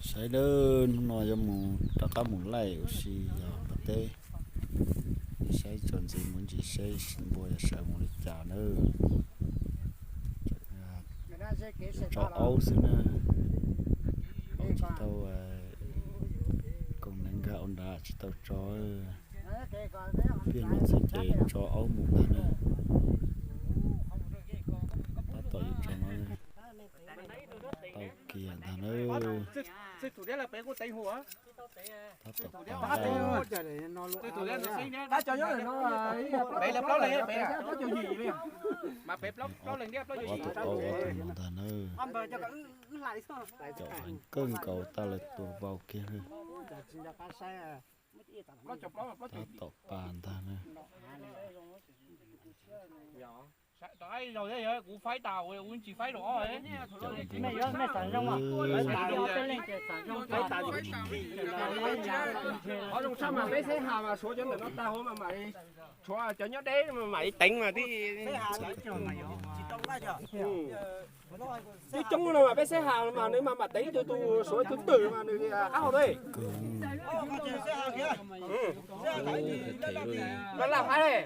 Saib nawb, hnub no yuav mus rov qab mus laij ua si yog npua teb. Saib txuas ntxiv mus ntsis seb npua yuav sawv mus li cas nawb. Tso aub xwb na. Aub tsis tau, koom nees nkag ua nrad tsis tau tso. Piaj no xwb ces tso aub mus ntag na. Tab tom yuav tso no. Tau kiag ntag na. Tab tom ua tus aub ua tus no ntag na. Caum heev kawg nkaus tau lawv tua vau kiag. Tab tom pas ntag na. Kuv faib tas, kuv tsis faib rau ob. Qhov zoo tshaj mas peb saib has mas suav cov ntawm no tag hauv mas mam li, tshuav cov nyob deb mas mam li teev mas tib. Coob coob no mas peb saib has mas nws mas mam teev tus tus suav tus twm mas nws qab hau deb. Laj laj haib.